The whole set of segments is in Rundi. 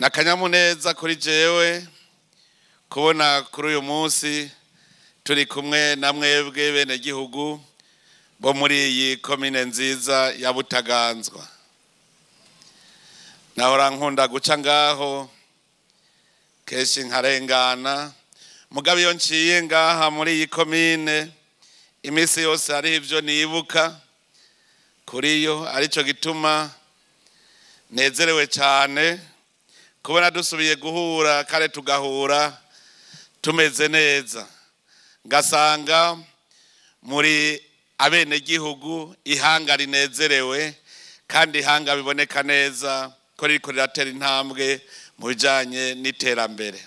Nakanyamuneza kuri jewe kubona kuri uyu munsi turi kumwe na mwebwe bene gihugu bo muri iyi komine nziza ya Butaganzwa. Nahora nkunda guca ngaho kenshi nkarengana, mugabo iyo nciye ngaha muri iyi komine iminsi yose hariho ivyo nibuka kuri yo, arico gituma nezerewe cyane kubona dusubiye guhura kare tugahura tumeze neza, ngasanga muri abenegihugu ihanga rinezerewe kandi ihanga biboneka neza ko ririko riratera intambwe mu bijanye n'iterambere.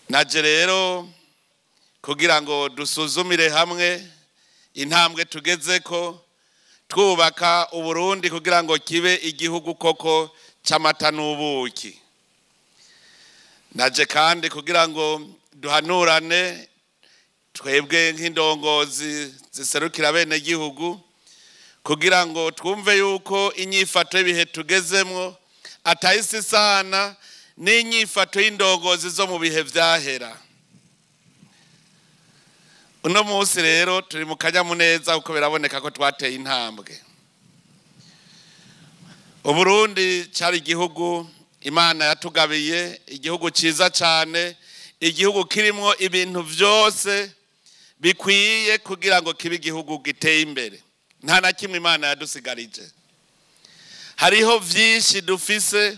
Naje rero kugira ngo dusuzumire hamwe intambwe tugezeko twubaka Uburundi kugira ngo kibe igihugu koko c'amata n'ubuki. Naje kandi kugira ngo duhanurane twebwe nk'indongozi ziserukira bene gihugu, kugira ngo twumve yuko inyifato y'ibihe tugezemwo atahisi sana n'inyifato y'indongozi zo mu bihe vyahera. Uno munsi rero turi mu kanyamuneza kuko biraboneka ko twateye intambwe. Uburundi cari igihugu Imana yatugabiye, igihugu ciza cane, igihugu kirimwo ibintu vyose bikwiye kugira ngo kibe igihugu giteye imbere. Nta na kimwe Imana yadusigarije. Hariho vyinshi dufise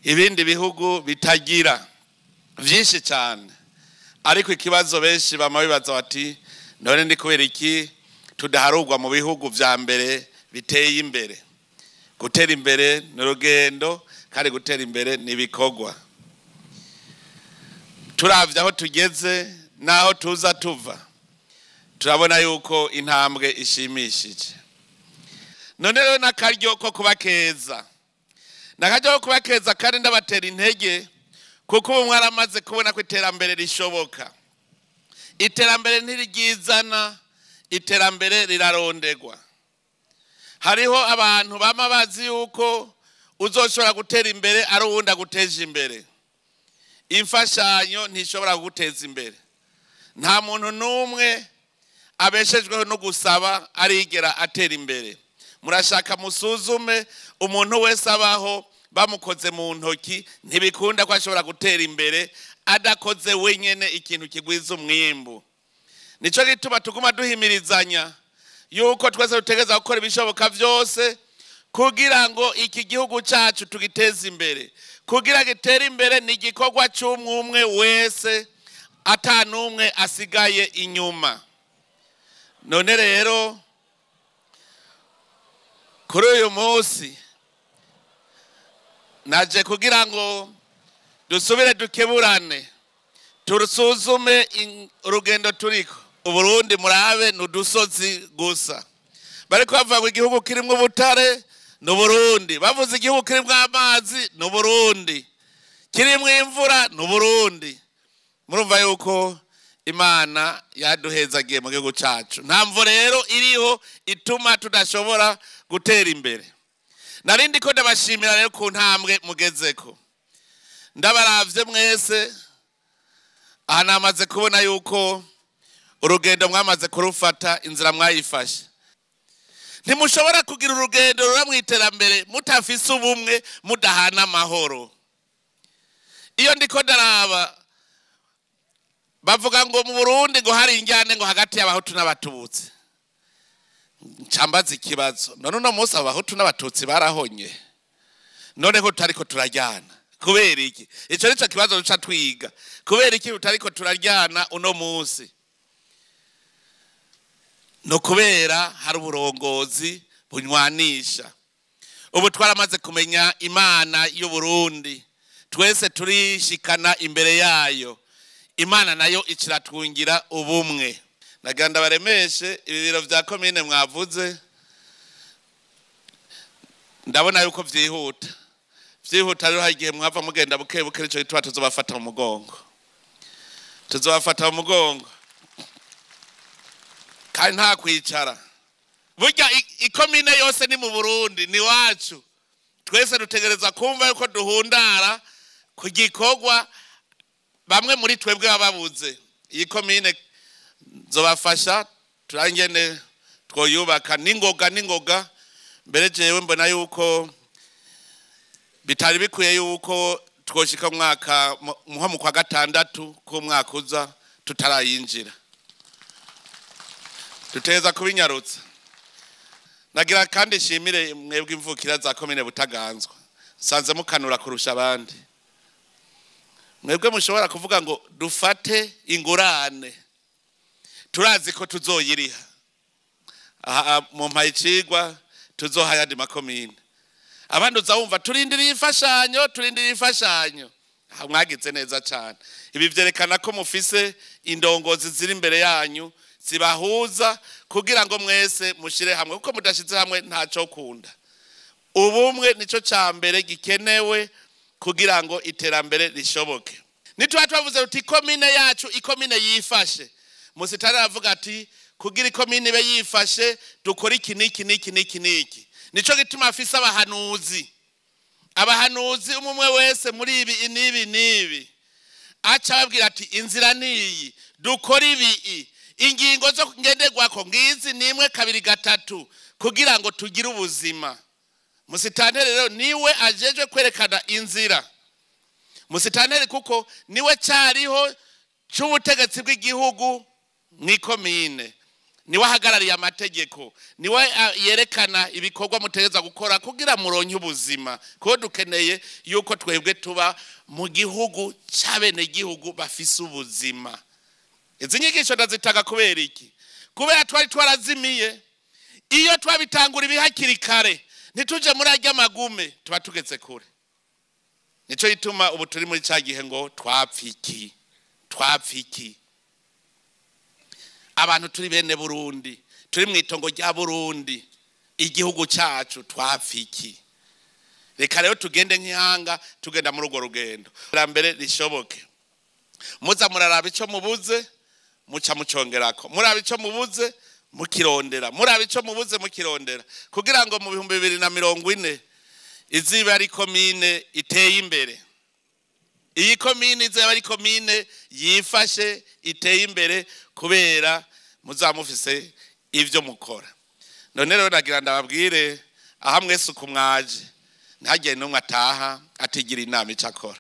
ibindi bihugu bitagira, vyinshi cane. Ariko ikibazo benshi bama bibaza bati none ni kubera iki tudaharurwa mu bihugu vya mbere biteye imbere? Gutera imbere ni urugendo, kandi gutera imbere ni ibikorwa. Turavye aho tugeze n'aho tuza tuva, turabona yuko intambwe ishimishije. None rero n'akaryo ko kubakeza, n'akaryo ko kubakeza kandi ndabatera intege, kuko ubu mwaramaze kubona ko iterambere rishoboka. Iterambere ntiryizana, iterambere rirarondegwa. Hariho abantu bama bazi yuko uzoshobora gutera imbere ari uwundi aguteje imbere. Imfashanyo ntishobora kuguteza imbere. Nta muntu n'umwe abeshejweho no gusaba arigera atera imbere. Murashaka musuzume, umuntu wese abaho bamukoze mu ntoki ntibikunda ko ashobora gutera imbere adakoze wenyene ikintu kigwiza umwimbu. Nico gituma tuguma duhimirizanya yuko twese dutegereza gukora ibishoboka vyose kugira ngo iki gihugu cacu tugiteze imbere. Kugira gitere imbere ni igikorwa c'umwe wese, ata n'umwe asigaye inyuma. None rero kuri uyu munsi naje kugira ngo dusubire dukeburane, turusuzume urugendo turiko. Uburundi murabe ni udusozi gusa. Bariko bavuga ngo igihugu kirimwo ubutare ni Uburundi, bavuze igihugu kirimwo amazi ni Uburundi, kirimwo imvura ni Uburundi. Murumva yuko Imana yaduhezagiye mu gihugu cacu. Nta mvo rero iriho ituma tudashobora gutera imbere. Narindi ko ndabashimira rero ku ntambwe mugezeko. Ndabaravye mwese, aha namaze kubona yuko urugendo mwamaze kurufata, inzira mwayifashe. Ntimushobora kugira urugendo rura mw'iterambere mutafise ubumwe, mudahana amahoro. Iyo ndiko ndaraba bavuga ngo mu Burundi ngo hari injyane ngo hagati y'abahutu n'abatutsi. Ncambaza ikibazo, none uno munsi abahutu n'abatutsi barahonye, none ko tutariko turaryana kubera iki? Ico nico kibazo duca twiga. Kubera iki tutariko turaryana uno munsi? No kubera hari uburongozi bunywanisha. Ubu twaramaze kumenya Imana y'Uburundi, twese turishikana imbere yayo. Imana nayo iciratwungira ubumwe. Nagira ndabaremeshe ibi biro vya komine mwavuze, ndabona yuko vyihuta. Vyihuta rero hari igihe mwava mugenda buke buke, nico gituma tuzobafata mu mugongo. Tuzobafata mu mugongo kandi nta kwicara. Burya ikomine yose ni mu Burundi, ni wacu. Twese dutegereza kumva yuko duhundara ku gikorwa bamwe muri twebwe bababuze. Iyi komine nzobafasha turangene twoyubaka n'ingoga n'ingoga. Mbere jewe mbona yuko bitari bikwiye yuko twoshika mwaka nko mu kwa gatandatu k'umwaka uza tutarayinjira, duteza kubinyarutsa. Nagira kandi nshimire mwebwe imvukira za komine Butaganzwa, nsanze mukanura kurusha abandi. Mwebwe mushobora kuvuga ngo dufate ingurane, turazi ko tuzoyiriha. Aha mu mpayicigwa tuzoha ayandi makomine. Abandi uzawumva turindiriye imfashanyo, turindiriye imfashanyo. Mwagize neza cyane. Ibi vyerekana ko mufise indongozi ziri imbere yanyu zibahuza kugira ngo mwese mushire hamwe, kuko mudashize hamwe ntaco kunda. Ubumwe nico ca mbere gikenewe kugira ngo iterambere rishoboke. Nitwa twavuze uti komine yacu ikomine yifashe. Musitari aravuga ati kugira ikomine ibe yifashe dukora iki niki niki niki niki. Nico gituma afise abahanuzi. Abahanuzi umwe wese muri ibi nibi nibi. Aca ababwira ati inzira niyi, dukora ibi, ingingo zo ngenderwako ngizi nimwe kabiri gatatu kugira ngo tugire ubuzima. Musitanteri rero niwe ajejwe kwerekana inzira. Musitanteri kuko niwe cyariho cy'ubutegetsi bw'igihugu mw'ikomine, niwe ahagarariye amategeko, niwe yerekana ibikorwa mutegeza gukora kugira muronke ubuzima. Kuko dukeneye yuko twebwe tuba mu gihugu cy'abenegihugu bafise ubuzima. Izi nyigisho ndazitanga kubera iki? Kubera twari twarazimiye. Iyo twabitangura ibihakiri kare ntituje muri arya magume tuba tugeze kure. Nico gituma ubu turi muri ca gihe ngo twapfiki, twapfiki. Abantu turi bene Burundi, turi mu itongo rya Burundi, igihugu cyacu twapfiki. Reka rero tugende nk'ihanga, tugenda muri urwo rugendo. Mbere rishoboke. Muza muraraba ico mubuze, muca mucongerako. Muraba ico mubuze, mukirondera. Muraba ico mubuze, mukirondera. Kugira ngo mu 2040 izibe ari komine iteye imbere. Iyi komine izibe ari komine yifashe iteye imbere kubera muzamufise ivyo mukora. None rero nagira ndababwire aha mwese uko mwaje, ntihagire n'umwe ataha atigira inama ico akora.